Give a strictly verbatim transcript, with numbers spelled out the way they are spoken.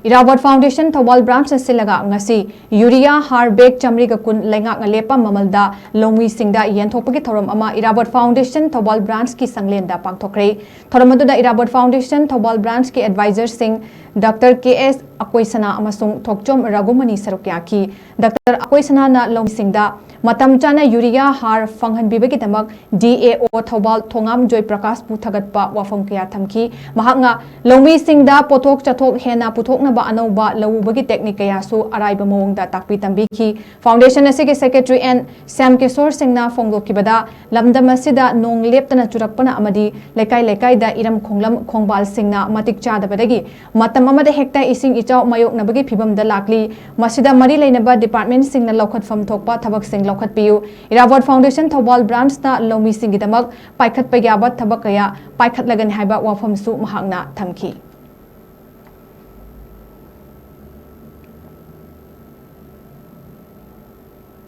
ꯏꯔꯥꯕꯣꯠ foundation Thoubal ꯕ꯭ꯔꯥꯟꯆꯅ ꯁꯤꯜꯂꯒ ꯉꯁꯤ urea ꯍꯥꯔ ꯕꯦꯒ ꯆꯥꯃꯔꯤꯒ ꯀꯨꯟ ꯂꯩꯉꯥꯛꯅ ꯂꯦꯞꯄ ꯃꯃꯜꯗ ꯂꯧꯃꯤꯁꯤꯡꯗ ꯌꯦꯟꯊꯣꯛꯄꯒꯤ ꯊꯧꯔꯝ ꯑꯃ ꯏꯔꯥꯕꯣꯠ ꯐꯥꯎꯟꯗꯦꯁꯟ ꯊꯧꯕꯥꯜ ꯕ꯭ꯔꯥꯟꯆꯀꯤ ꯁꯪꯂꯦꯟꯗ ꯄꯥꯡꯊꯣꯛꯈ꯭ꯔꯦ꯫ ꯊꯧꯔꯝ ꯑꯗꯨꯗ ꯏꯔꯥꯕꯣꯠ ꯐꯥꯎꯟꯗꯦꯁꯟ ꯊꯧꯕꯥꯜ ꯕ꯭ꯔꯥꯟꯆꯀꯤ ꯑꯦꯗꯚꯥꯏꯖꯔꯁꯤꯡ ꯗꯥꯛꯇꯔ ꯀꯦ ꯑꯦꯁ ꯑꯀꯣꯏꯁꯅꯥ ꯑꯃꯁꯨꯡ ꯊꯣꯛꯆꯣꯝ ꯔꯘꯨꯃꯅꯤ ꯁꯔꯨꯛ ꯌꯥꯈꯤ꯫ ꯗꯥꯛꯇꯔ ꯑꯀꯣꯏꯁꯅꯥꯅ ꯂꯧꯃꯤꯁꯤꯡꯗ ꯃꯇꯝ ꯆꯥꯅ ꯌꯨꯔꯤꯌꯥ ꯍꯥꯔ ꯐꯪꯍꯟꯕꯤꯕꯒꯤꯗꯃꯛ ꯗꯤ ꯑꯦ ꯑꯣ ꯊꯧꯕꯥꯜ ꯊꯣꯉꯥꯝ ꯖꯣꯏ ꯄ꯭ꯔꯀꯥꯁꯄꯨ ꯊꯥꯒꯠꯄ ꯋꯥꯐꯝ ꯀꯌꯥ ꯊꯝꯈꯤ꯫ ꯃꯍꯥꯛꯅ ꯂꯧꯃꯤꯁꯤꯡꯗ ꯄꯣꯠꯊꯣꯛ ꯆꯥꯊꯣꯛ ꯍꯦꯟꯅ ꯄꯨꯊꯣꯛꯅꯕ ꯑꯅꯧꯕ ꯂꯧꯎꯕꯒꯤ ꯇꯦꯛꯅꯤꯛ ꯀꯌꯥꯁꯨ ꯑꯔꯥꯏꯕ ꯃꯑꯣꯡꯗ ꯇꯥꯛꯄꯤ ꯇꯝꯕꯤꯈꯤ꯫ ꯐꯥꯎꯟꯗꯦꯁꯟ ꯑꯁꯤꯒꯤ ꯁꯦꯀ꯭ꯔꯦꯇꯔꯤ ꯑꯦꯟ ꯁ꯭ꯌꯥꯝ ꯀꯤꯁꯣꯔ ꯁꯤꯡꯅ ꯐꯣꯡꯗꯣꯛꯈꯤꯕꯗ, ꯂꯝꯗꯝ ꯑꯁꯤꯗ ꯅꯣꯡ ꯂꯦꯞꯇꯅ ꯆꯨꯔꯛꯄꯅ ꯑꯃꯗꯤ ꯂꯩꯀꯥꯏ ꯂꯩꯀꯥꯏꯗ ꯏꯔꯝ ꯈꯣꯡꯂꯝ ꯈꯣꯡꯕꯥꯜꯁꯤꯡꯅ ꯃꯇꯤꯛ ꯆꯥꯗꯕꯗꯒꯤ ꯃꯇꯝ ꯑꯃꯗ ꯍꯦꯛꯇ ꯏꯁꯤꯡ ꯏꯆꯥꯎ ꯃꯥꯌꯣꯛꯅꯕꯒꯤ ꯐꯤꯕꯝꯗ ꯂꯥꯛꯂꯤ꯫ ꯃꯁꯤꯗ ꯃꯔꯤ ꯂꯩꯅꯕ ꯗꯤꯄꯥꯔꯠꯃꯦꯟꯠꯁꯤꯡꯅ ꯂꯧꯈꯠꯐꯝ ꯊꯣꯛꯄ ꯊꯕꯛꯁꯤꯡ ꯂꯧꯈꯠꯄꯤꯌꯨ꯫ ꯏꯔꯥꯕꯣꯠ ꯐꯥꯎꯟꯗꯦꯁꯟ ꯊꯧꯕꯥꯜ ꯕ꯭ꯔꯥꯟꯆꯅ ꯂꯧꯃꯤꯁꯤꯡꯒꯤꯗꯃꯛ ꯄꯥꯏꯈꯠꯄ ꯌꯥꯕ ꯊꯕꯛ ꯀꯌꯥ ꯄꯥꯏꯈꯠꯂꯒꯅꯤ ꯍꯥꯏꯕ ꯋꯥꯐꯝꯁꯨ ꯃꯍꯥꯛꯅ ꯊꯝꯈꯤ꯫